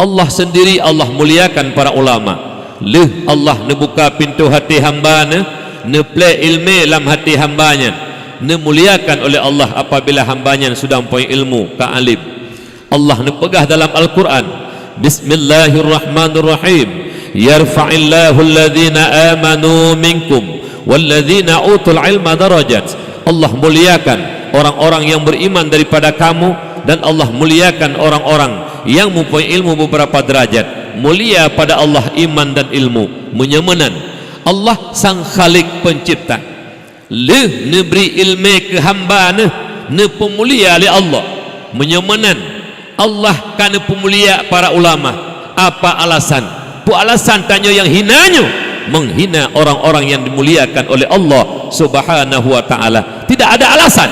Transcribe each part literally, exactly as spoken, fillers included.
Allah sendiri Allah muliakan para ulama. Lheueh Allah neubuka pintoe até hamba Neuh, neuplée iéleumé lam até hamba nyan, neumuliakan oleh Allah apabila hamba nyan sudah muphom ilmu, ka alim. Allah neupeugah dalam Al-Quran, "Bismillahirrahmanirrahim. Yarfa'illahu alladhina amanu minkum walladhina utul ilma darajat." Allah muliakan orang-orang yang beriman daripada kamu, dan Allah muliakan orang-orang yang muphom ilmu beberapa derajat. Mulia pada Allah iman dan ilmu. Meunyoe meunan, Allah sang Khalik Pencipta. Lheueh neubri iéleumé keu hamba Neuh, neupeumulia lé Allah. Meunyoe meunan, Allah ka neupeumulia para ulama. Apa alasan? Peue alasan tanyoe nyang hina nyoe menghina orang-orang yang dimuliakan oleh Allah Subhanahu wa Ta'ala? Tidak ada alasan.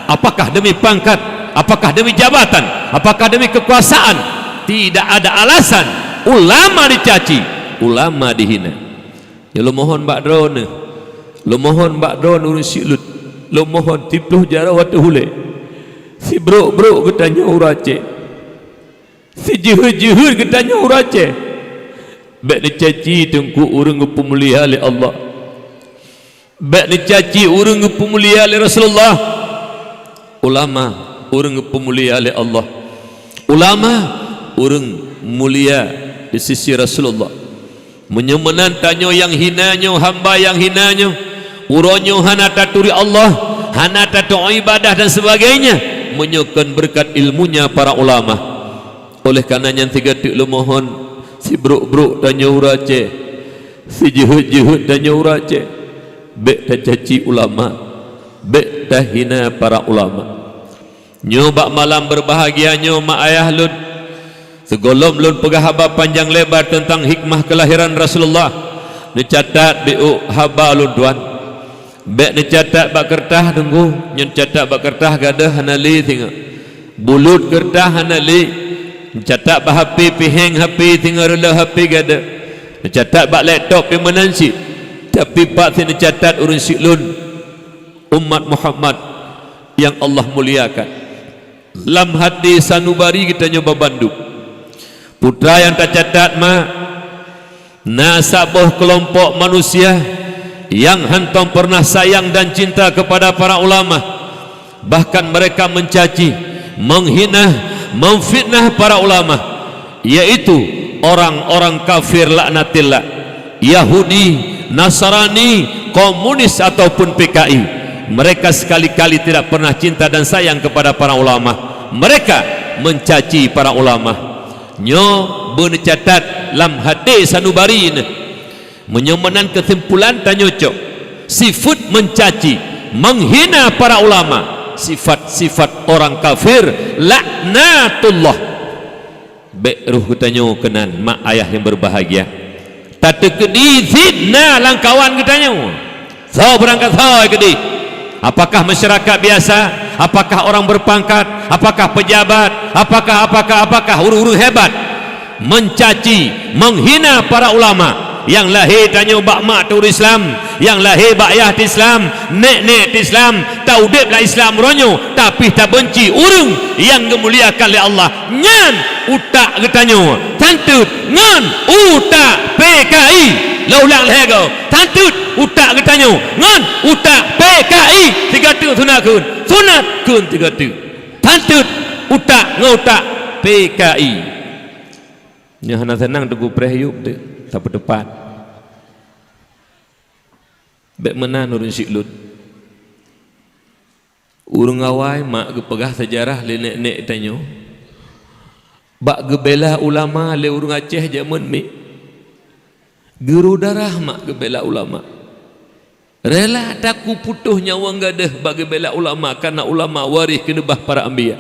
Apakah demi pangkat? Apakah demi jabatan? Apakah demi kekuasaan? Tidak ada alasan. Ulama dicaci, ulama dihina. Nyoe lôn mohon bak droeneuh, lôn mohon bak droeneuh ureuëng Silut, lôn mohon siploh jaroe ateueh ulée, sibrok-brok geutanyoe ureuëng Aceh, sijeuhet-jeuhet geutanyoe ureuëng Aceh. Bék neucaci teungku ureuëng geupeumulia lé Allah. Bék neucaci ureuëng geupeumulia lé Rasulullah. Ulama ureuëng geupeumulia lé Allah. Ulama ureuëng mulia di sisi Rasulullah. Meunyoe meunan tanyoe nyang hina nyoe, hamba nyang hina nyoe, uroe nyoe hana taturi Allah, hana tatoe ibadah dan sebagainya, meunyoe kon beureukat ilmunya para ulama. Oleh karena nyan sigoe teuk lôn mohon, sibrok-brok tanyoe ureuëng Aceh, sijeuhet-jeuhet tanyoe ureuëng Aceh, bék tacaci ulama, bék tahina para ulama. Nyoe bak malam beureubahagia nyoe mak ayah lôn, sigohlom lôn peugah haba panjang lebar teuntang hikmah keulahiran Rasulullah, neucatat beuôk haba lôn tuan. Bék neucatat bak keureutah teungku, nyoe neucatat bak keureutah gadôh hana lé singoh. Bulut keureutah hana lé. Neucatat bak HP pih héng HP singoh reuloh HP gadôh. Neucatat bak laptop pih meunan cit. Tapi pat sit neucatat ureuëng Silut umat Muhammad nyang Allah muliakan. Lam até sanubari geutanyoe babandum. Putra nyang tacatat mak, na saboh keulompok manusia nyang hántom peureunah sayang dan cinta keupada para ulama, bahkan meureka meucaci, meunghina, meufitnah para ulama, yaitu orang-orang kafir laknatillah, Yahudi, Nasrani, komunis ataupun PKI. Mereka sekali-kali tidak pernah cinta dan sayang kepada para ulama. Mereka mencaci para ulama. Nyoe beuneucatat lam hadis sanubari neuh. Meunyoe meunan keusimpulan tanyoe cok, sifeuet meucaci, meunghina para ulama, sifat-sifat orang kafir, laknatullah. Bék roh geutanyoe keunan mak ayah nyang beubahgia. Tateukeudi sit na lamkawan geutanyoe. Soe beurangkat soe keudeh? Apakah masyarakat biasa? Apakah orang berpangkat? Apakah pejabat? Apakah, apakah, apakah ureuëng-ureuëng hebat? Mencaci, menghina para ulama. Nyang lahé tanyoe bak mak teu ureuëng Islam, nyang lahé bak yah teu Islam, nék-nék teu Islam, taudeb lam Islam uroe nyoe, tapi tabenci ureuëng nyang geumuliakan lé Allah. Nyan utak geutanyoe, tanteut ngon utak PKI. Lôn ulang lhée goe, tanteut utak geutanyoe ngon utak PKI. Tiga teuk sunat kheun, sunat kheun tiga teuk. Tanteut utak ngon utak PKI. Nyoe hana seunang teupeu preh yup teu, tapi teupat. Bék meunan ureuëng siklot. Ureuëng awai mak geupeugah seujarah lé nék-nék tanyoe, bak geubela ulama lé ureuëng Aceh jameun miet. Geuru darah mak geubela ulama. Rela takue putôh nyawöng gadôh bak geubela ulama, kareuna ulama waréh keuneubah para anbiya.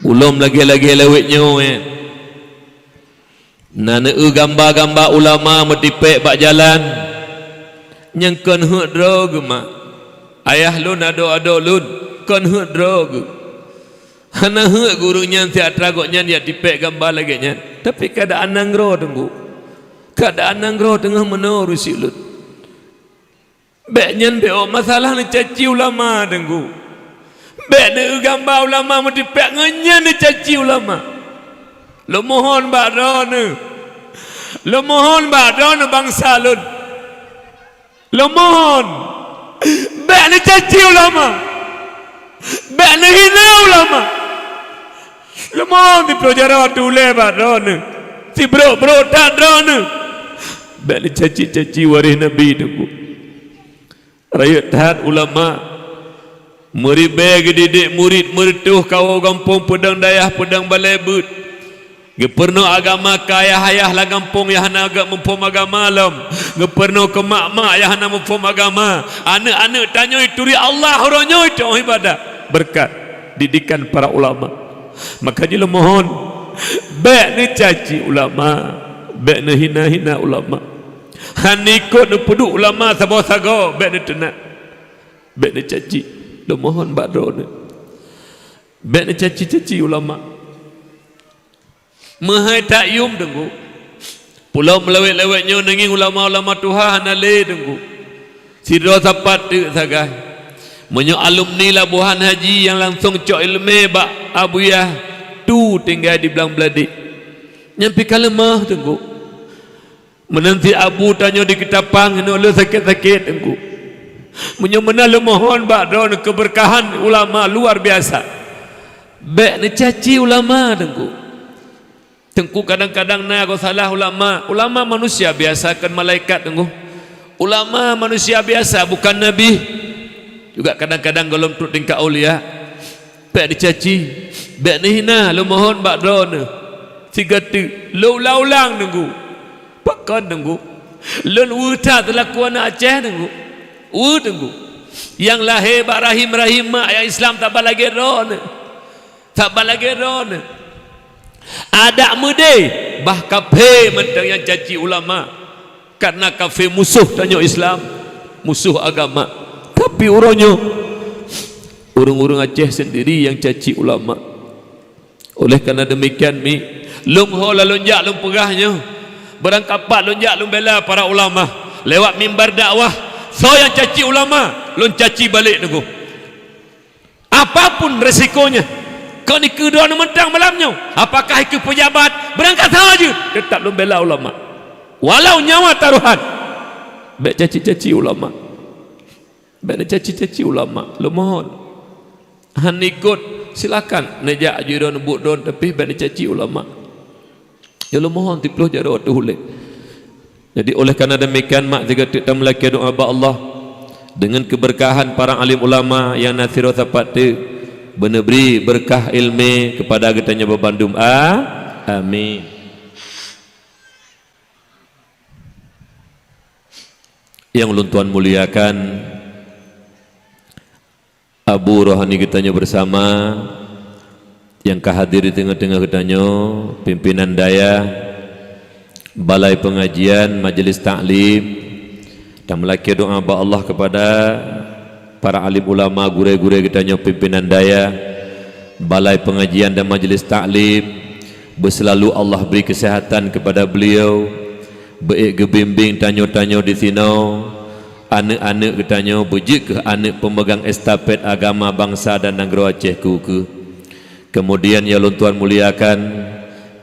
Ulôn lagée-lagée lawét nyoe, eh. Na neueu gamba-gamba ulama meutipék bak jalan, nyang kon heuet droe geuh mak. Ayah lôn, adoe-adoe lôn, kon heuet droe geuh. Hana heuet geuh ureuëng nyan siat atra gobnyan jak tipék gamba lagée nyan. Tapi keuadaan nanggroe teungku. Keuadaan nanggroe teungoh meunoe ureuëng siklot. Bék nyan bék ôk masalah neucaci ulama teungku. Bék neueu gamba ulama meutipék ngon nyan neucaci ulama. Lôn mohon bak droeneuh, lôn mohon bak droeneuh bansa lôn. Lôn mohon, bék neucaci ulama, bék neuhina ulama. Lôn mohon siploh jaroe teuh ulée bak droeneuh, sibrok-brok that droeneuh. Bék neucaci-caci waréh Nabi, Teungku. Rayeuk that ulama, meuribée geudidik murit, meureutoh kawoe gampông, peudong dayah, peudong balée beuet. Geupeurunoe agama keu ayah-ayah lam gampông nyang hana gét muphom agama lom. Geupeurunoe keu mak-mak nyang hana muphom agama. Aneuëk-aneuëk tanyoe turi Allah uroe nyoe teuh ibadah. Beureukat didikan para ulama. Maka jih lôn mohon, bék neucaci ulama, bék neuhina-hina ulama. Hana ikot neupeuduek ulama saboh sagoe, bék neuteunak. Bék neucaci. Lôn mohon bak droeneuh, bék neucaci-caci ulama. Meuhai that yuem, Teungku. Pulo meulawét-lawét nyoe neungieng ulama-ulama tuha hana lé, Teungku. Sidroe sapat teuk sagai. Meunyoe alumni Labuhan Haji nyang langsong cok iéleumé bak Abuya, tu tinggai di Blang Bladek. Nyan pih ka leumoh, Teungku. Meunan cit abu tanyoe di Keutapang, nyoe lé sakét-sakét, Teungku. Meunyoe meunan lôn mohon bak droeneuh keubeurkahan ulama luar biasa. Bék neucaci ulama, Teungku. Teungku, kadang-kadang na goe salah ulama. Ulama manusia biasa, kon malaikat, Teungku. Ulama manusia biasa, bukan nabi. Juga kadang-kadang gohlom trok tingkat aulia. Bék neucaci, bék neuhina, lôn mohon bak droeneuh. Sigoe teuk, lôn ulang-ulang, Teungku. Pakon, Teungku? Lôn weueh that seulaku aneuëk Aceh, Teungku. Weueh, Teungku. Nyang lahé bak rahim-rahim mak nyang Islam saban lagée droeneuh. Saban lagée droeneuh. Adak meudéh, bah kafé mantong nyang caci ulama. Karena kafé musoh tanyoe Islam, musoh agama. Tapi uroe nyoe, ureuëng-ureuëng Aceh sendiri nyang caci ulama. Oleh karena demikian, mi, lôn ho lalôn jak lôn peugah nyoe, beurangkapat lôn jak lôn bela para ulama. Lewat mimbar dakwah, soe nyang caci ulama, lôn caci balek, Teungku. Apapun resikonya, kon dikeue droeneuh mantong malam nyoe, apakah dikeue pejabat, beurangkat saha jeuet, teutap lôn bela ulama. Walau nyawa taruhan, bék caci-caci ulama. Bék neucaci-caci ulama, lôn mohon. Hana ikot, silakan neujak aju droeneuh buet droeneuh, tapi bék neucaci ulama. Ya, lôn mohon siploh jaroe teuh ulée. Jadi, oleh karena demikian, mak, sigoe teuk tameulakée doa bak Allah, deungon keubeurkahan para alim ulama nyang na sidroe sapat teuk, beuneubri beurkah iéleumé keupada geutanyoe banmandum. A-, amin. Nyang ulôn tuan muliakan, Abu rohani geutanyoe bersama nyang ka hadir di teungoh-teungoh geutanyoe, pimpinan dayah, balai pengajian, majelis taklim, dan meulakée doa bak Allah kepada para alim ulama, gurée-gurée geutanyoe, pimpinan dayah, balai pengajian dan majelis taklim, beuselalu Allah beri kesehatan kepada beliau, beuék geubimbing tanyoe-tanyoe di sinoe, aneuëk-aneuëk geutanyoe beujeuet keu aneuëk peumeugang estafet agama bansa dan nanggroe Aceh keu-keu. Kemudian nyang lôn tuan muliakan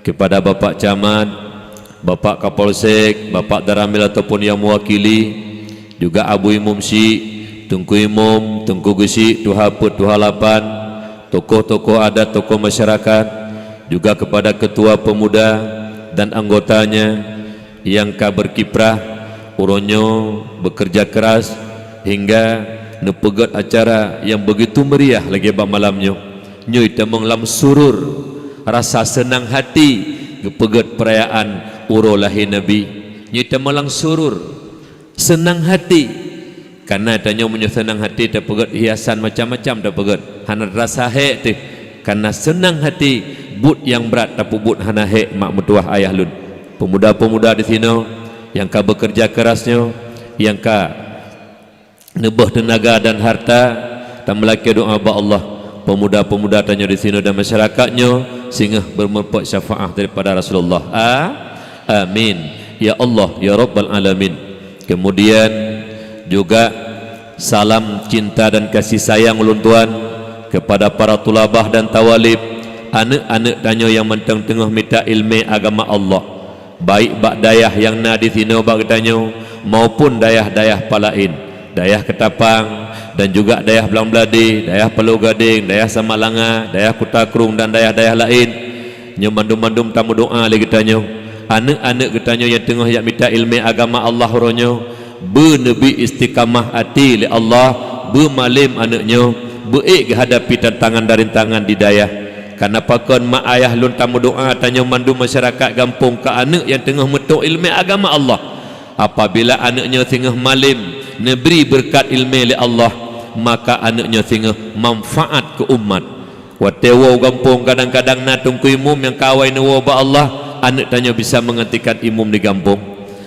kepada Bapak Camat, Bapak Kapolsek, Bapak Danramil ataupun nyang mewakili, juga Abu Imum Syik, Teungku Imum, Teungku Geusyik, Tuha Peuet, Tuha Lapan, tokoh-tokoh adat, tokoh masyarakat, juga kepada ketua pemuda dan anggotanya, nyang ka berkiprah uroe nyoe, bekerja keras hingga neupeugét acara nyang begitu meriah lagée bak malam nyoe. Nyoe tamong lam surur, rasa seunang hati geupeugét peurayaan uroe lahé Nabi. Nyoe tamong lam surur, seunang hati. Kareuna tanyoe meunyoe seunang hati tapeugét hiasan macam-macam tapeugét, hana rasa hék teuh. Kareuna seunang hati, buet nyang brat tapeubuet hana hék mak meutuwah ayah lôn. Pemuda-pemuda di sinoe nyang ka bekerja keras nyoe, nyang ka neuböh teunaga dan harta, tameulakée doa bak Allah, pemuda-pemuda tanyoe di sinoe dan masyarakat nyoe singoh beumeureumpok syafaat daripada Rasulullah. A-, amin. Ya Allah, ya Rabbal Alamin. Kemudian juga salam cinta dan kasih sayang ulôn tuan kepada para tulabah dan tawalib, Aneuëk-aneuëk tanyoe nyang mantong teungoh mita iéleumé agama Allah, baik bak dayah nyang na disinoe bak geutanyoe, maupun dayah-dayah palaén, dayah Keutapang, dan juga dayah Blang Bladé, dayah Paloh Gadéng, dayah Samalanga, dayah Kuta Krueng, dan dayah-dayah laén. Nyoe mandum-mandum tameudoá lé geutanyoe. Aneuëk-aneuëk geutanyoe nyang teungoh jak mita iéleumé agama Allah uroe nyoe, beuneubri istiqamah até lé Allah, beumalém aneuëk nyoe, beuék geuhadapi tantangan dan rintangan di dayah. Kareuna pakon mak ayah lôn tameudoá tanyoe mandum masyarakat gampông keu aneuëk nyang teungoh meutoe iéleumé agama Allah. Apabila aneuëk nyoe singoh malém, neubri beureukat iéleumé lé Allah, maka aneuëk nyoe singoh manfaat keu umat. Watée woe u gampông kadang-kadang na teungku imum nyang ka awai neuwoe bak Allah, aneuëk tanyoe bisa meugantikan imum di gampông.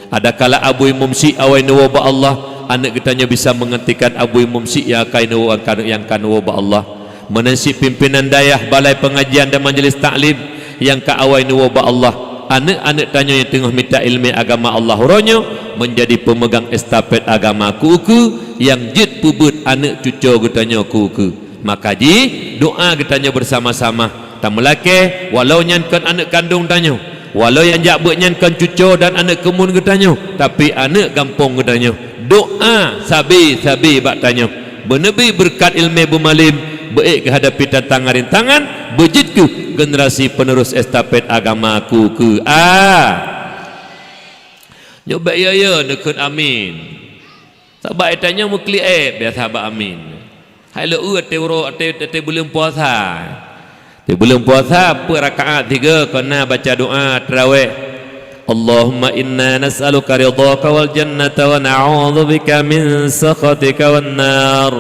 Adakala abu imum syiek awai neuwoe bak Allah, aneuëk geutanyoe bisa meugantikan abu imum syiek nyang akai neuwoe, nyang ka neuwoe bak Allah. Meunan cit pimpénan dayah, balai peungajian dan majelis taklim nyang ka awai neuwoe bak Allah, aneuëk-aneuëk tanyoe nyang teungoh mita iéleumé agama Allah uroe nyoe meunjadi peumeugang estafet agama keu ukeue nyang jeuet peubeuet aneuëk cucoe geutanyoe keu ukeue. Maka jih, doá geutanyoe beusama-sama. Tameulakée, walau nyan kon aneuëk kandong tanyoe, walau nyang jak beuet nyan kon cucoe dan aneuëk keumuen geutanyoe, tapi aneuëk gampông geutanyoe. Doá sabe-sabe bak tanyoe. Beuneubri beureukat iéleumé beumalém, beuék geuhadapi tantangan rintangan, beujeuet keuh generasi penerus estafet agama keu ukeue. A. Nyoe bék yo-yo neukheun amin. Sabab tanyoe meukliek biasa bak amin. Hai lé eu até uroe, até, até buleuen puasa. Até buleuen puasa, peuet rakaat tiga keu na baca doá tarawih. Allahumma inna nas'aluka ridhaka wal jannata wa na'udzubika min sakhatika wan nar.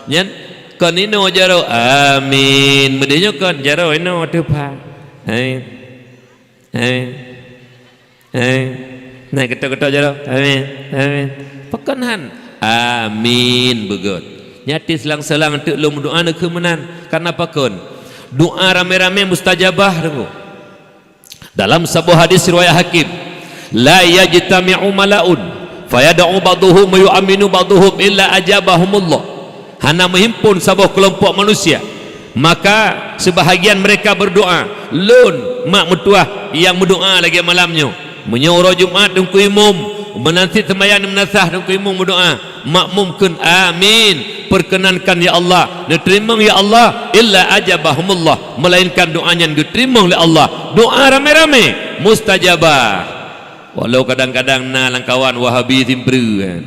Nyan kon inoe jaroe, amin. Meudeh nyoe kon jaroe inoe teuh pha. Hai. Hai. Eh, na ketok-ketok jaroe. Amin. Amin. Pakon han? Amin beugét. Nyan até selang-selang teuk lôn meudoá neukheun meunan. Kareuna pakon? Doá ramé-ramé mustajabah, Teungku. Dalam saboh hadis riwayat Hakim, "La yajtami'u mala'un fayad'u ba'duhum wa yu'amminu ba'duhum illa ajabahumullah." Hana meuhimpon saboh keulompok manusia, maka seubahagian meureka beudoá, "Lôn, mak meutuwah nyang meudoá lagée malam nyoe." Meunyoe uroe Jumat Teungku Imum, meunan cit seumayang di meunasah Teungku Imum meudoá, makmum kheun amin, "Peukeunankan ya Allah, neuteurimong ya Allah," illa ajabahumullah, meulainkan doá nyan geuteurimong lé Allah. Doá ramé-ramé mustajabah. Walau kadang-kadang na lam kawan Wahabi simpreu, kan.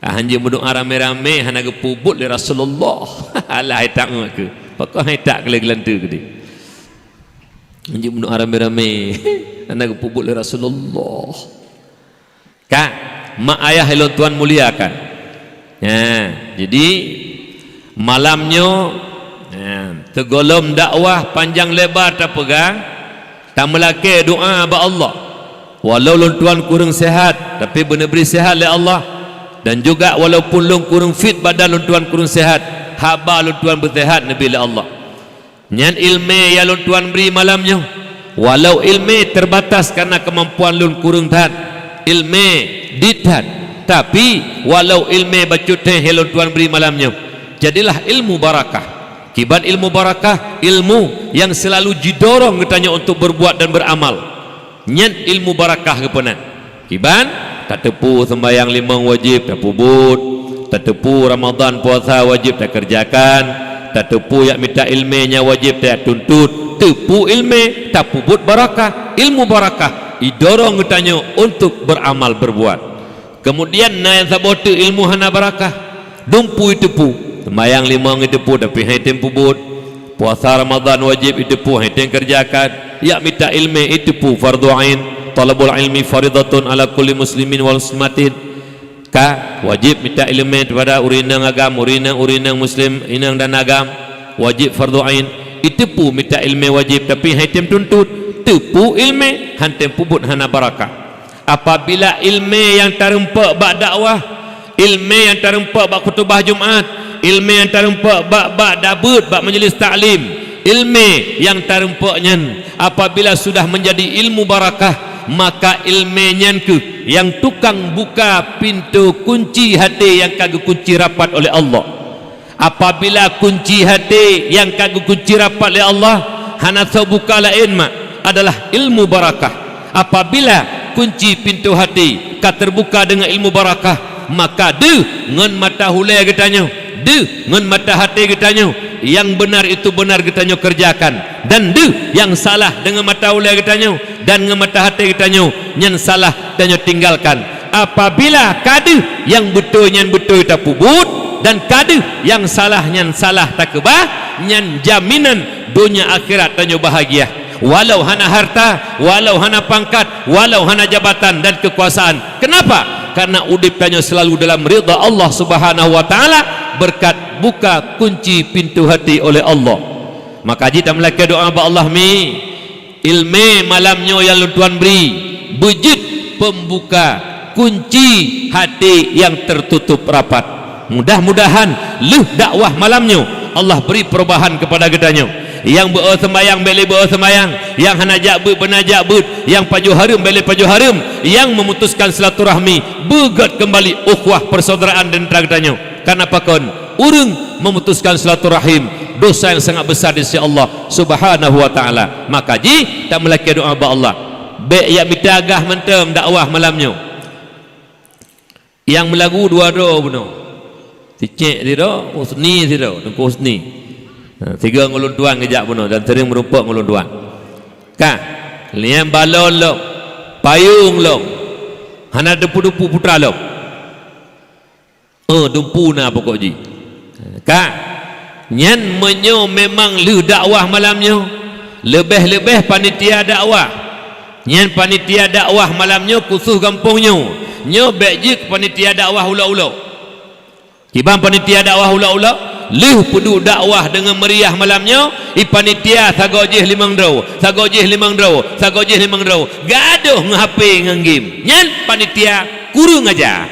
Ah, hanjeuet meudoá ramé-ramé hana geupeubuet lé Rasulullah. Alah, hai tak ngon keu. Pakon hai tak keu lé geulanteue keudeh. Hanjeuet meudoá ramé-ramé hana geupeubuet lé Rasulullah. Ka, mak ayah ilôn tuan muliakan. Nah, jadi malam nyoe, nah, teugohlom dakwah panjang lebar tapeugah, tameulakée doá bak Allah. Walau lôn tuan kureueng seuhat, tapi beuneubri seuhat lé Allah. Dan juga walaupun lôn kureueng fit badan lôn tuan kureueng seuhat, haba lôn tuan beuseuhat neubri lé Allah. Nyan iéleumé nyang lôn tuan bri malam nyoe. Walau iéleumé teubatas kareuna keumampuan lôn kureueng that, iéleumé dit that, tapi walau iéleumé bacut thée nyang lôn tuan bri malam nyoe, jadilah ilmu barakah. Kiban ilmu barakah, ilmu nyang seulalu jidorong geutanyoe untuk berbuat dan beramal. Nyan ilmu barakah geupeunan. Kiban, tateupeue seumbahyang limong wajéb tapeubuet, tateupeue Ramadhan puasa wajéb takeureujakan, tateupeue jak mita iéleumé nyang wajéb tajak tuntut, teupeue iéleumé tapeubuet barakah, ilmu barakah idorong geutanyoe untuk beramal berbuat. Keumudian na nyang saboh teuk ilmu hana barakah. Dum peue iteupeue, seumbahyang limong iteupeue tapi han item peubuet. Puasa Ramadhan wajéb iteupeue han item keureujakan. Jak mita iéleumé iteupeue fardhu ain. Thalabul ilmi faridatun ala kulli muslimin wal muslimatin. Ka, wajéb mita iéleumé kepada ureuëng inong agam, ureuëng inong, ureuëng inong muslim, inong dan agam. Wajéb fardhu ain. Iteupeue mita iéleumé wajéb tapi han item tuntut. Teupeue iéleumé han item peubuet hana barakah. Apabila iéleumé nyang tarumpok bak dakwah, iéleumé nyang tarumpok bak khutubah Jumat, iéleumé nyang tarumpok bak, bak dabeuet, bak majlis taklim, iéleumé nyang tarumpok nyan apabila sudah meunjadi ilmu barakah, maka iéleumé nyan kheueh nyang tukang buka pintoe kunci até nyang ka geukunci rapat oleh Allah. Apabila kunci até nyang ka geukunci rapat lé Allah, Hana soe buka laén mak adalah ilmu barakah. Apabila kunci pintoe hati ka teubuka deungon ilmu barakah, maka deuh ngon mata ulée geutanyoe, deuh ngon mata hati geutanyoe, nyang beunar itu beunar geutanyoe keureujakan, dan deuh nyang salah deungon mata ulée geutanyoe dan ngon mata hati geutanyoe, nyan salah tanyoe tinggalkan. Apabila ka deuh nyang beutôi nyan beutôi tapeubuet, dan ka deuh nyang salah nyan salah takeubah, nyan jaminan donya akhirat tanyoe bahagia. Walau hana harta, walau hana pangkat, walau hana jabatan dan kekuasaan. Kenapa? Karena udeb tanyoe selalu dalam ridha Allah Subhanahu wa Taala berkat buka kunci pintoe hati oleh Allah. Maka jih tameulakée doa bak Allah, mi. Ileumé malam nyoe nyang lôn tuan bri, beujeuet peumbuka kunci hati nyang teututup rapat. Mudah-mudahan lheueh dakwah malam nyoe, Allah bri peurubahan keupada geutanyoe. Nyang beu-o seumayang bék lé beu-o seumayang, nyang hana jak beuet beuna jak beuet, nyang pajoh hareuem bék lé pajoh hareuem, nyang meumutuskan silaturahmi beugét keumbali ukhuwah persaudaraan di antara geutanyoe. Kareuna pakon? Ureuëng meumutuskan silaturahim, dosa nyang sangat besar di sisi Allah Subhanahu wa Taala. Maka jih tameulakée doa bak Allah. Bék jak mita gah mantong dakwah malam nyoe. Nyang meulagu dua droe bunoe. Cicék sidroe, Husni sidroe, Teungku Husni. Ha, sigoe ngon lôn tuan geujak bunoe dan sering meurumpok ngon lôn tuan. Ka, lian balon lom, payong lom, hana depu-depu putra lom. Eh, dumpu na pokok jih. Ka, nyan meunyoe memang lheueh dakwah malam nyoe, leubeh-leubeh panitia dakwah. Nyan panitia dakwah malam nyoe khusos gampông nyoe. Nyoe bék jeuet panitia dakwah ulok-ulok. Kiban panitia dakwah ulok-ulok, lheueh peuduek dakwah deungon meuriah malam nyoe, i panitia sagoe jih limong droe, sagoe jih limong droe, sagoe jih limong droe. Gadôh ngon H P ngon game. Nyan panitia kureueng aja.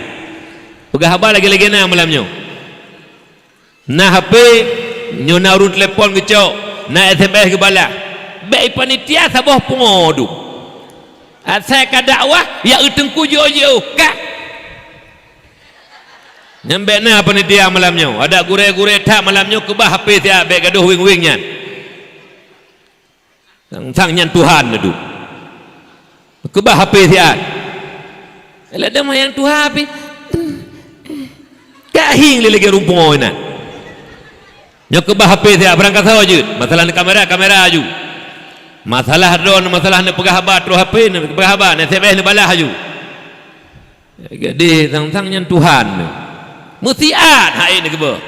Peugah haba lagée-lagée na malam nyoe. Na H P, nyoe na ureuëng telepon geucok, na S M S geubalah. Bék panitia saboh pungo dum. Asai ka dakwah, ya eu teungku jiôh-jiôh, ka. Nyan bék na panitia malam nyoe. Adak gurée-gurée that malam nyoe keubah H P siat bék gadôh wing-wing nyan. Sang-sang nyan Tuhan na dum. Keubah H P siat. Lada mah nyang tuha pih. Ka hieng lé lagée rumpung inan. Nyoe keubah H P siat, barangkasoe jeuet. Masalah ni kamera, kamera aju. Masalah droe, masalah ni peugah haba, troh H P ni peugah haba, ni S M S ni balah aju. Gadeh sang-sang nyan Tuhan. Meusiat hai ni keubah.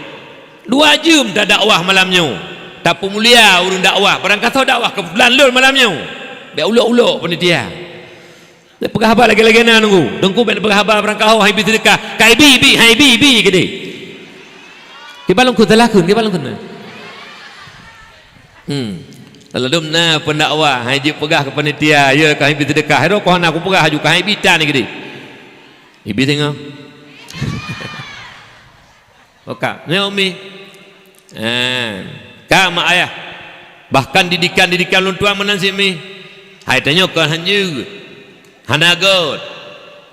Dua jeuem tadakwah malam nyoe. Tapeumulia ureuëng dakwah. Barangkasoe dakwah keubeutulan lôn malam nyoe. Bék ulok-ulok panitia. Bék peugah haba lagée-lagée na nunggu. Teungku bék peugah haba barangkasoe hai bi seudeukah. Ka ibi, ibi, hai ibi, ibi keudeh. Kiban lôn kheun, salah kheun, kiban lôn kheun. Hmm. Ladum na pendakwah, hai jeuet peugah keu panitia, ya ka hai bi seudeukah. Hai droe ko hana kupeugah aju ka hai bi tan keudeh. Ibi singoh. Oka, nyoe umi. Eh, ka mak ayah. Bahkan didikan-didikan lôn tuan meunan cit mi. Hai tanyoe kon hanjeuet. Hana göt.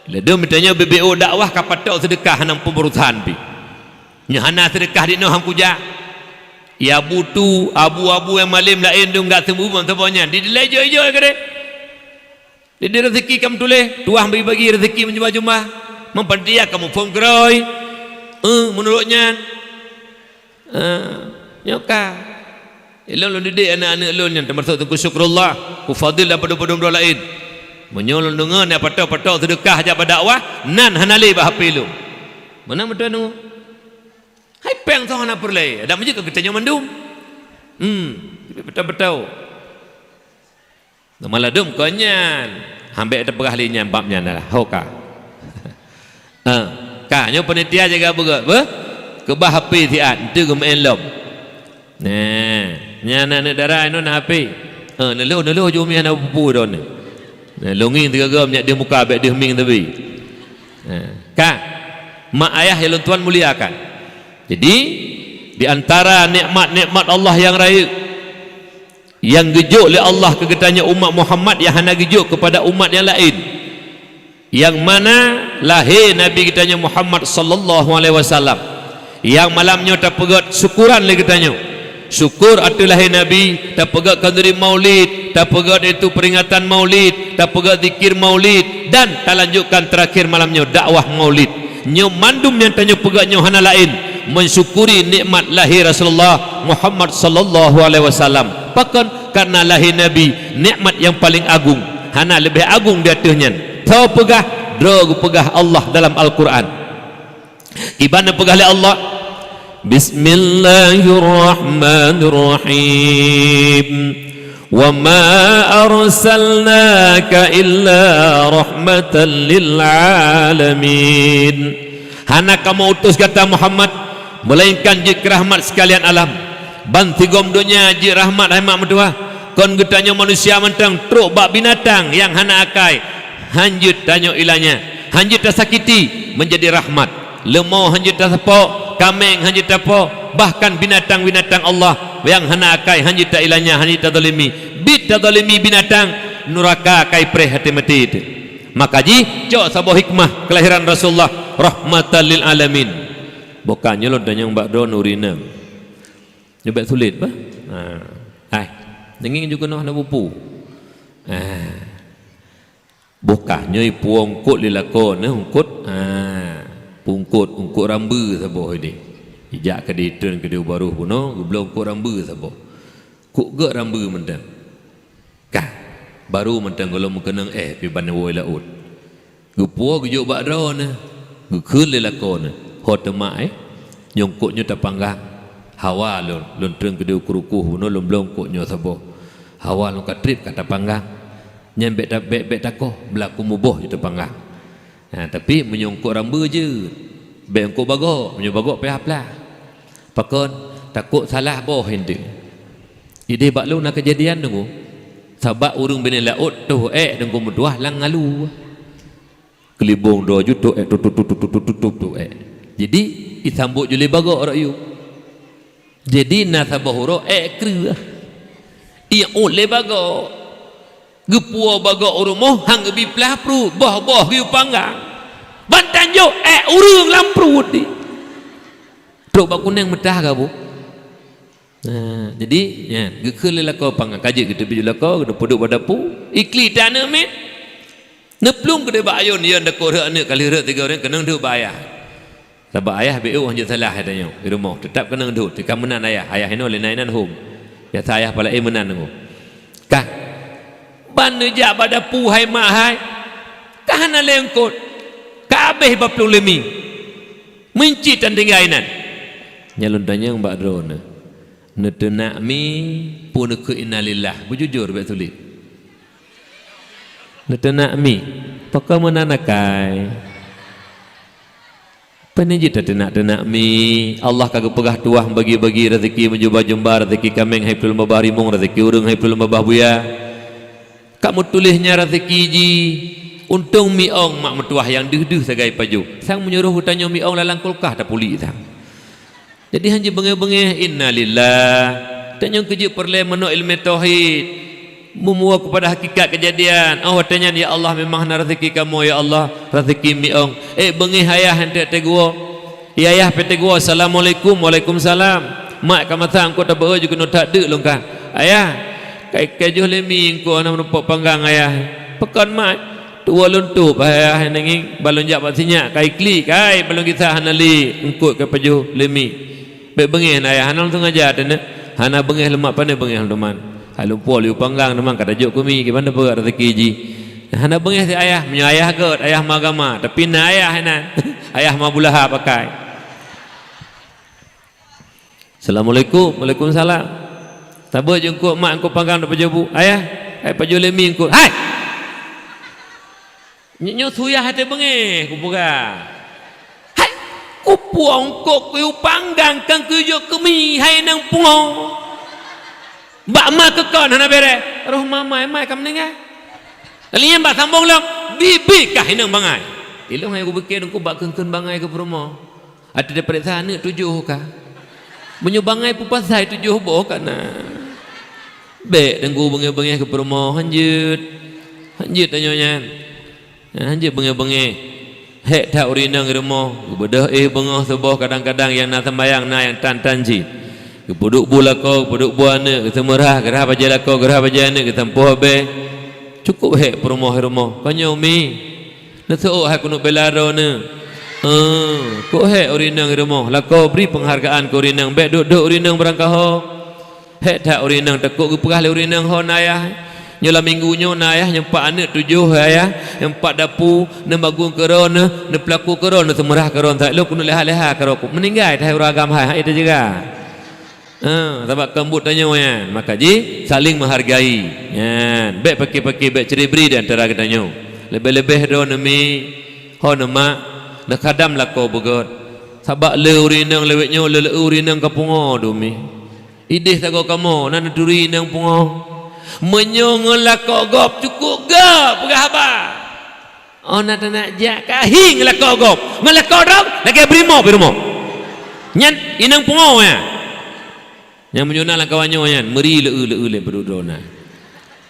Ladum tanyoe B B O dakwah ka patok seudeukah hana peuburusan pih. Nyoe hana seudeukah di noe han kujak. Ya butu, abu-abu nyang malem laén dum gak seumeubeuet saboh nyan. Di dilai joi-joi keudeh. Jadi rezeki kamoe tuléh, tuah bagi-bagi rezeki meujumah-jumah. Meupantia kamoe phon keurôi. Eh, meunurot nyan. Eh, nyoe ka. Ilôn lôn didik aneuk-aneuk lôn nyan, teumasok Teungku Syukrullah, Ku Fadil dan padum-padum droe laén. Meunyoe lôn deungoe na patok-patok seudeukah jak bak dakwah, nan hana lé bak H P lôn. Meunan meutuah deungoe. Hai péng soe hana peureulée, adak meujeuet keu geutanyoe mandum. Hmm, beutôi-beutôi. Maladum kon nyan, hambek teupeugah lé nyan bab nyan dah. Ho ka. Ha, ka nyoe panitia jaga beugét, beuh? Keubah H P siat, enteuk geumeu'en lom. Nah, nyan aneuk dara inoe na H P. Ha, neuloh, neuloh ju mi hana peue-peue droeneuh. Nah, lôn ngieng teuga-ga nyak deuh muka bék deuh mieng teubi. Ha, ka. Mak ayah nyang lôn tuan muliakan. Jadi, di antara nikmat-nikmat Allah nyang rayeuk, nyang geujok lé Allah keu geutanyoe umat Muhammad nyang hana geujok keupada umat nyang laén. Nyang mana lahé Nabi geutanyoe Muhammad sallallahu alaihi wasallam. Nyang malam nyoe tapeugét syukuran lé geutanyoe. Syukur ateueh lahé Nabi, tapeugét khanduri Maulid, tapeugét itu peringatan Maulid, tapeugét zikir Maulid, dan talanjutkan terakhir malam nyoe dakwah Maulid. Nyoe mandum nyang tanyoe peugét nyoe hana laén, mensyukuri nikmat lahé Rasulullah Muhammad sallallahu alaihi wasallam. Pakon? Karena lahé Nabi, nikmat nyang paling agung. Hana leubeh agung di ateueh nyan. Soe peugah? Droe geupeugah Allah dalam Al-Quran. Kiban neupeugah lé Allah, "Bismillahirrahmanirrahim. Wa ma arsalnaka illa rahmatan lil alamin." Hana kamoe utus gata Muhammad, melainkan jeuet keu rahmat sekalian alam. Ban sigom donya jeuet rahmat hai mak meutuwah. Kon geutanyoe manusia mantong, trok bak binatang nyang hana akai, hanjeuet tanyoe ilanya, hanjeuet tasakiti, menjadi rahmat. Leumo hanjeuet tasapo, kaméng hanjeuet tapo, bahkan binatang-binatang Allah nyang hana akai hanjeuet tailanya, hanjeuet tazalimi. Bit tazalimi binatang, nuraka kai preh até maté teuh. Maka jih cok saboh hikmah kelahiran Rasulullah rahmatan lil alamin. Bukan nyoe lôn tanyong bak droeneuh ureueng inong. Nyoe bèk sulet bah. Ha. Hai. Deungon jih keunoe hana bupu. Ha. Boh kah nyoe ipuwoe eungkôt lé lakoe neuh eungkôt, ha, peungkôt, eungkôt rambeue saboh idéh. Ijak keudéh treun keudéh u baroh bunoe, geubloe eungkôt rambeue saboh. Kuk gèt rambeue mantong. Kah, barô mantong gohlom meukeunong éh pih ban woe laôt. Geupuwoe geujok bak droeneuh, geukheun lé lakoe neuh, "Ho teuma éh, nyoe eungkôt nyoe tapanggang. Hawa lôn, lôn treun keudéh u keurukoh bunoe lôn bloe eungkôt nyoe saboh. Hawa lôn ka trép ka tapanggang." Nyan bèk ta-, bèk, bèk takoh, beulaku muboh jeuet tapanggang. Ha, tapi meunyoe eungkôt rambeue jeuet, bèk eungkôt bagok, meunyoe bagok payah plah. Pakon? Takot salah boh hindeuh. Idéh bak lôn na keujadian deungoe. Sabab ureueng binéh laôt toh ék deungoe meutuwah lam ngalu. Keulibong droe ju toh ék, tutup, tutup, tutup, tutup, tutup, toh ék. Jadi, isambot ju lé bagok rot yub. Jadi na saboh uroe ék kreueh. Iôt lé bagok. Geupuwoe bagok u rumoh han geubi plah pruet, boh-boh geuyue panggang. Ban tanjok ék ureueng lam pruet di. Trok bak kuneng meutah gabuk. Nah, jadi, nyan, geukheun lé lakoe panggang. Ka jeuet geuteubiet lakoe, geuteupeudeuek bak dapu, ikli tan aneuk miet. Neuplueng keudéh bak ayôn, yôn dakoe rhot aneuk, ka lheueh rhot tiga ureueng, keunong deuek bak ayah. Sabab ayah B O hanjeuet salah, hai tanyoe, di rumoh, teutap keunong deuek, teuka meunan ayah, ayah inoe lé na inan hom. Biasa ayah pala éh meunan deungoe. Kah, ban neujak bak dapu hai mak hai, ka hana lé eungkôt, ka abéh bak plueng lé mi. Meucit tan tinggai inan. Nyan lôn tanyong bak droeneuh, neuteunak mi peue neukheun innalillah? Beujujur, bèk sulet. Neuteunak mi, pakon meunan akai? Pane jeuet tateunak-teunak mi? Allah ka geupeugah tuwah bagi-bagi raseuki meujumba-jumba, raseuki kaméng hai ploh lom babah rimong, raseuki ureueng hai ploh lom babah buya. Ka meutuléh nyan raseuki jih. Untông mi ong mak meutuwah nyang deuh-deuh sagai pajoh. Sang meunyoe roh geutanyoe mi ong lam kulkah tapulik sang. Jadi han jeuet beungéh-beungéh, innalillah. Tanyoe keu jeuet peureulèe meunoe ileumèe tauhid. Meumuwoe keupada hakikat keujadian. Oh watèe nyan, ya Allah, memang hana raseuki kamoe, ya Allah, raseuki mi ong. Ék beungéh ayah han teuteuk woe. Ya ayah pih teuk woe, "Assalamualaikum." "Waalaikumsalam." "Mak, ka masa eungkôt tabeuet jih keunoe that deuk lôn kah." "Ayah, ka, ka jiôh lé mi eungkôt hana meurumpok panggang, ayah." "Pakon, mak?" "Tuwoe lôn tôb, ayah, nanging ban lôn jak bak sinyak, ka iklik, kai ban lôn gisa hana lé eungkôt ka pajoh lé mi." "Bèk beungéh na ayah, hana lôn sengaja teuneuk." "Hana beungéh lôn mak, pane beungéh lôn teuma. Hai lôn puwoe lé u panggang teuma ka tajok keu mi, kiban tapeugah raseuki jih." "Hana beungéh sit ayah, meunyoe ayah gèt, ayah ma agama, tapi na ayah inan, ayah ma bulahap akai." "Assalamualaikum." "Waalaikumsalam." "Tabeuet jih eungkôt mak, eungkôt panggang, tapajoh bu." "Ayah, hai pajoh lé mi eungkôt." "Hai!" Nyoe, nyoe suyah até beungéh kupeugah. Hai, kupuwoe eungkôt keu u panggang, kon keu jok keu mi, hai nang pungo. Bak ma keu kon hana béré. Roh ma mai, mai ka meuninggai. Lalu nyan bak sambong lom, bibi kah inong bangai. Ilong hai kupike eungkôt bak kheun-kheun bangai keu peurumoh. Até tapareksa aneuk tujoh ka. Meunyoe bangai peue pasai tujoh boh ka na. Bèk teungku beungéh-beungéh keu peurumoh, hanjeuet. Hanjeuet tanyoe nyan. Hanjeuet beungéh-beungéh. Hék that ureueng inong rumoh, geubeudôh éh beungoh suboh kadang-kadang nyang na seumbahyang na nyang tan-tan cit. Geupeuduek bu lakoe, geupeuduek bu aneuëk, geuseumeurah, geurhah bajée lakoe, geurhah bajée aneuëk, geusampoh abée. Cukup hék peurumoh i rumoh. Kon nyoe, Umi, neuseuôt hai keuneuk bela droeneuh. Eeh, kok hék ureuëng inong i rumoh. Lakoe bri peunghargaan keu ureuëng inong, bék duek-duek ureuëng inong beurangkaho. Hék that ureuëng inong, takot geupeugah lé ureuëng inong, "Ho na ayah." Nyoe lam minggu nyoe na ayah, nyoe pat aneuëk tujoh ayah, nyoe pat dapu, neumagun keudroe neuh, neupeulaku keudroe neuh, seumeurah keudroe neuh, lôn keuneuk leha-leha keudroe, meuninggai that ureuëng agam hai, hai teujaga. Ha, sabab keumbot tanyoe nyan, maka jih saling menghargai. Nyan, bék paki-paki, bék ceuri-bri di antara geutanyoe. Leubeh-leubeh droeneuh mi, ho neuh mak, neukhadam lakoe beugét. Sabab le ureuëng inong lewat nyoe, le, le ureuëng inong ka pungoh dumi. Idéh sagoe kamoe na neuturi inong pungoh. Meunyoe ngon lakoe gob cukup gét peugah haba. Oh na teunak jak ka hi ngon lakoe gob. Ngon lakoe droe lagée beurimong pih rumoh. Nyan inong pungoh nyan. Nyang meunyoe na lam kawan nyoe nyan meuri leu-eu leu-eu lé peuduek droe na.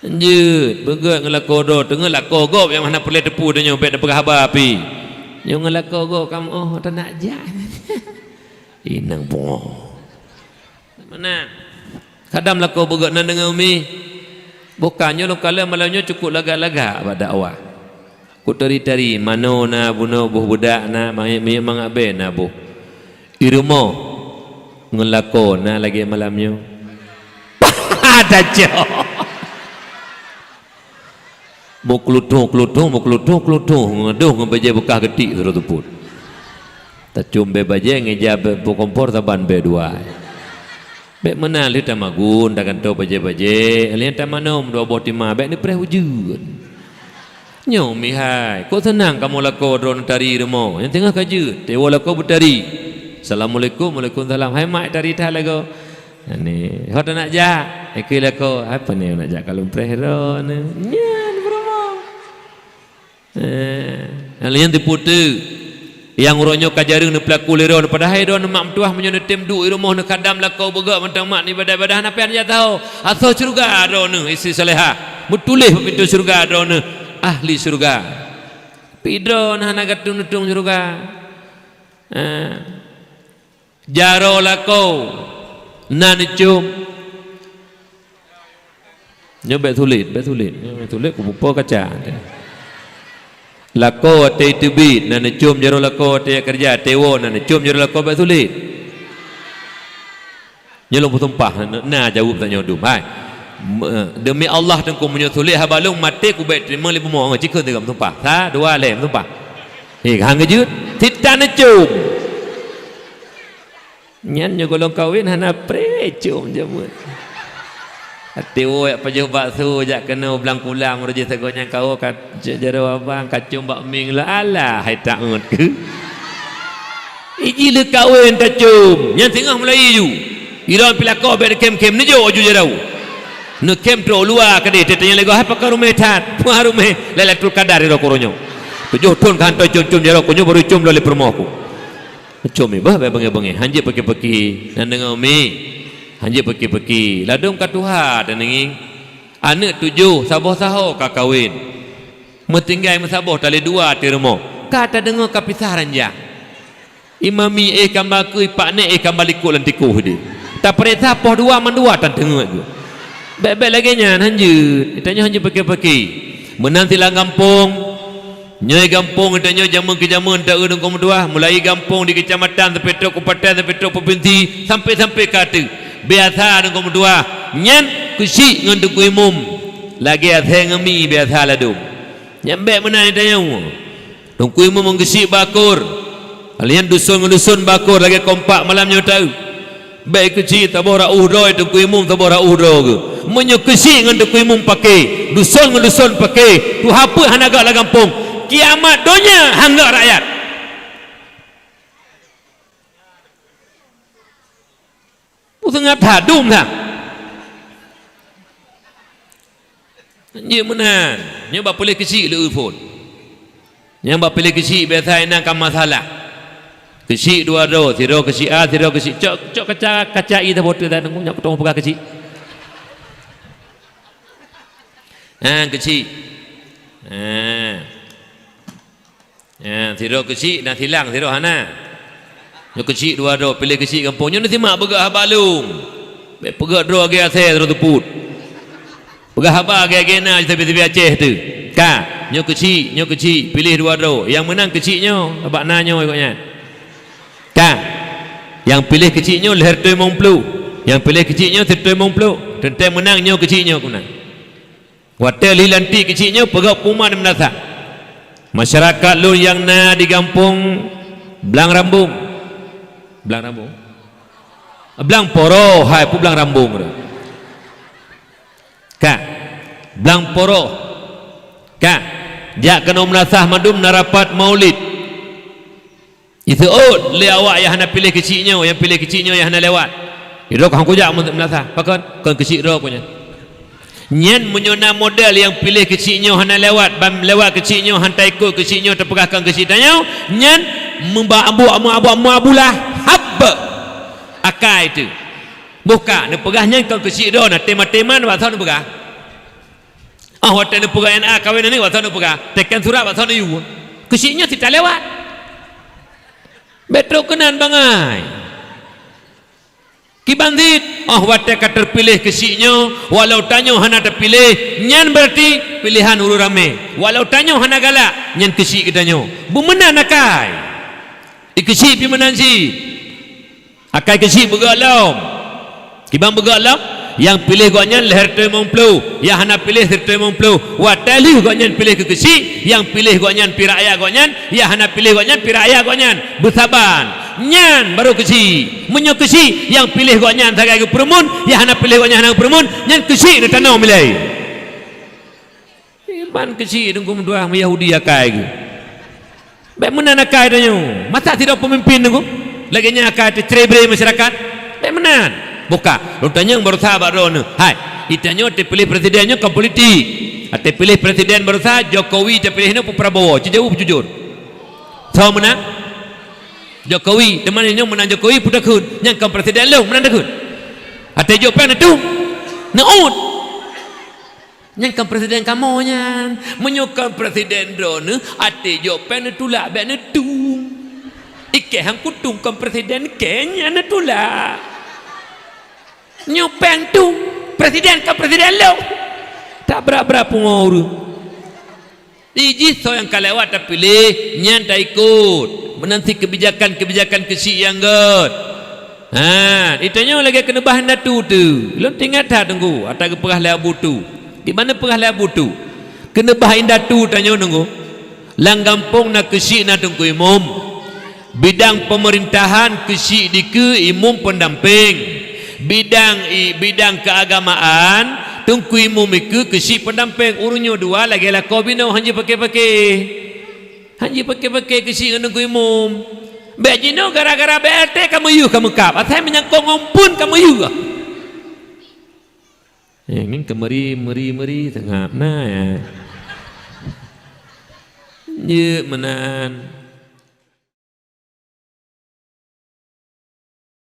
Jeuet, beugét ngon lakoe droe, teungoh lakoe gob nyang hana peureulée teupeu tanyoe bék neupeugah haba pih. Nyoe ngon lakoe gob kamoe oh teunak jak. Inong pungoh. Meunan. Kadang lakoe beugét na deungoe umi. Bukan nyoe lôn kalon malam nyoe cukup lagak-lagak bak dakwah. Kok tari-tari, manoe na bunoe, boh beudak na, manyét-manyét mangat bée na boh. I rumoh ngon lakoe na lagée malam nyoe. Tacok. Meukeulutong-keulutong, meukeulutong-keulutong, ngadôh ngon bajée beukah geutik sidroe teupot. Tacom bée bajée ngon ija bée kompor saban bée dua. Bék meunan lheueh tamagun, tagantoe bajée-bajée, lheueh tamanom dua boh tima, bék neupreh ujeuen. Nyoe mihai, kok seunang kamoe lakoe droeneuh tari rumoh, nyang teungoh ka jeuet, teuwoe lakoe beutari. Assalamualaikum, waalaikumsalam. Hai mak, tari that lagoe. Nyan, ho teunak jak, ikeu lakoe, hai pane nak jak kalon preh droeneuh. Nyan peurumoh. Eh, nyang lheueh nyan teupeue teuk. Nyang uroe nyoe ka jareueng neupeulaku lé droeneuh, padahai droeneuh mak meutuwah meunyoe neutem duek i rumoh neukhadam lakoe beugét mantong mak neuibadah-ibadah, na pih hana jak taho. Asoe syeuruga droeneuh istri salehah. Meutuléh bak pintoe syeuruga droeneuh ahli syeuruga. Pih droeneuh hana geutueng-tueng syeuruga. Eh. Jaroe lakoe na neucom. Nyoe bék sulet, bék sulet. Nyoe bék sulet, kupupo kaca. Lakoe watée teubiet na neucom jaroe lakoe, watée keureuja teuwoe na neucom jaroe lakoe, bék sulet. Nyoe lôn peusumpah, na jaweueb tanyoe dum. Hai. Me-, demi Allah Teungku, meunyoe sulet haba lôn, maté kubék teurimong lé bumoe, cikheun teuga meusumpah. Sa, dua, lhée, meusumpah. Hé, han geujeuet, sit tan neucom. Nyan nyoe gohlom kawen hana preh com jameun. Até woe jak pajoh bakso jak keunoe blang kulang, meureuji sagoe nyang kawoe ka jaroe abang ka com bak mieng la alah hai taot keu. Iji lé kawen tacom, nyan singoh mulai ju. Ilôn pilakoe bék neukem-kem neujok aju jaroe. Neukem trok luwa keudeh, teuh tanyong lé gob hai pakon ruméh that. Puah ruméh Lailatul Qadar ira keuroe nyoe. Tujoh thon ka hantom com-com jaroe, keuh nyoe baru com lom lé peurumoh ku. Neucom ié bah bék beungéh-beungéh, hanjeuet peuki-peuki. Na deungoe mi, hanjeuet peuki-peuki. Ladôm ka tuha taneungieng. Aneuëk tujoh, saboh saho ka kawen. Meutinggai meusaboh talé dua ateueh rumoh. Ka tadeungoe ka pisah ranjang. Imami éh kamba keue, paknék éh kamba likot lam tikoh deh. Tapeuriksa poh dua mandua tan teungeut geuh. Bék-bék lagée nyan hanjeuet. Tanyoe hanjeuet peuki-peuki. Meunan silang gampông. Nyoe gampông geutanyoe jameun keu jameun ta-eu Teungku meutuah, mulai gampông di keucamatan sampai trok kabupaten sampai trok provinsi, sampai-sampai ka ateueh. Biasa Teungku meutuah, nyan keuchik ngon Teungku Imum. Lagée asée ngon mi biasa ladôm. Nyan bék meunan tanyoe. Teungku Imum ngon keuchik bakor. Lheueh nyan duson ngon duson bakor lagée kompak malam nyoe ta-eu. Bék keuchik saboh rot ueh droe, Teungku Imum saboh rot ueh droe geuh. Meunyoe keuchik ngon Teungku Imum paké, duson ngon duson paké, tuha peuet hana gak lam gampông, kiamat donya han gak rakyat. Peue seungab that, dum that. Jeuet meunan, nyoe bak puléh keuchik lé phon. Nyang bak piléh keuchik biasa inan ka masalah. Keuchik dua droe, sidroe keuchik A, sidroe keuchik, cok, cok kaca, kaca ie saboh teuk, nyang kutong peugah keuchik. Ha, keuchik. Ha. Ha, sidroe keuchik na silang, sidroe hana. Nyoe keuchik dua droe, piléh keuchik gampông. Nyoe neusimak peugah haba lôn. Bèk peugah droe lagèe asèe droe teupot. Peugah haba lagèe-lagèe na di sabe-sabe Aceh teuh. Ka, nyoe keuchik, nyoe keuchik, piléh dua droe. Nyang meunang keuchik nyoe, haba na nyoe gobnyan. Ka. Nyang piléh keuchik nyoe lhèe reutôh limong ploh. Nyang piléh keuchik nyoe sireutôh limong ploh. Teuntèe meunang nyoe keuchik nyoe keunan. Watèe lheuh lantik keuchik nyoe peugah pengumuman di meunasah. Masyarakat lôn nyang na di gampông Blang Rambong. Blang Rambong? Blang Poroh, hai, peue Blang Rambong tu. Ka. Blang Poroh. Ka. Jak keunoe meunasah mandum na rapat maulid. Jiseuôt lé awak nyang hana piléh keuchik nyoe, nyang piléh keuchik nyoe nyang hana lewat. Sidroe ka han kujak meunasah, pakon? Kon keuchik droe ku nyan. Nyan meunyoe na model nyang piléh keuchik nyoe hana lewat, ban lewat keuchik nyoe han taikot keuchik nyoe teupeugah kon keuchik tanyoe, nyan meuba-, abu-, abu-, abu-, meuabulah hab akai teuh. Boh ka neupeugah nyan kon keuchik droe na, tema-tema bak soe neupeugah? Ah, watèe neupeugah N A kawen aneuk, watèe neupeugah teken surat, watèe neuyue. Keuchik nyoe cit talewat. Bèk trok keunan bangai. Kiban cit, ah, watèe ka teupiléh keuchik nyoe, walau tanyoe hana teupiléh, nyan beurati piléhan ureueng ramè. Walau tanyoe hana galak, nyan keuchik geutanyoe. Beumeunan akai. Di keuchik pih meunan cit. Akai keuchik beugöt lom. Kiban beugöt lom, nyang piléh gobnyan lhèe reutôh limong ploh, nyang hana piléh sireutôh limong ploh. Watèe lheuh gobnyan piléh keu keuchik, nyang piléh gobnyan pih rakyat gobnyan, nyang hana piléh gobnyan pih rakyat gobnyan. Beusaban. Nyan barô keuchik. Meunyoe keuchik, nyang piléh gobnyan sagai geupeureumeun, nyang hana piléh gobnyan hana geupeureumeun, nyan keuchik neutanom ilèe. Iman keuchik Teungku meutuah, Yahudi akai geuh. Bèk meunan akai tanyoe. Masa sidroe peumimpin Teungku? Lagèe nyan akai teucrebre masyarakat? Bèk meunan. Boh ka, lôn tanyong baroesa bak droeneuh. Hai, geutanyoe teupiléh presiden nyoe kon politik. Teupiléh presiden baroesa, Jokowi teupiléh nyoe peu Prabowo? Jaweueb jujur. Soe meunang? Jokowi. Teuma nyoe meunang Jokowi peu takheun? Nyan kon presiden lôn, meunan takheun. Até jok péng neutueng. Neuôt. Nyan kon presiden kamoe nyan. Meunyoe kon presiden droeneuh, até jok péng neutulak bèk neutueng. Ikèh han kutueng kon presiden, ikèh nyan neutulak. Nyoe péng tueng, presiden kon presiden lôn. Tak brat-brat pungo ureueng. Di jih soe nyang ka lewat tapiléh, nyan taikot. Meunan cit keubijakan-keubijakan keuchik nyang göt. Ha, di tanyoe lagèe keuneubah indatu teuh. Lôn teuingat that Teungku, ata geupeugah lé Abu Tu. Di mana peugah lé Abu Tu? Keuneubah indatu tanyoe Teungku. Lam gampông na keuchik na Teungku Imum. Bidang peumeurintahan keuchik dikeue imum peundampéng. Bidang i-, bidang keuagamaan Teungku Imum dikeue keuchik peundampéng. Ureueng nyoe dua lagèe lakoe binoe han jipaké-paké. Han jipaké-paké keuchik ngon Teungku Imum. Bèk jinoe gara-gara B L T ka meuyeuh ka meukab. Asai meunyangkot ngon phon ka meuyeuh. Eh, nyan keumeuri, meuri, meuri, seungab na, ya. Jeuet meunan.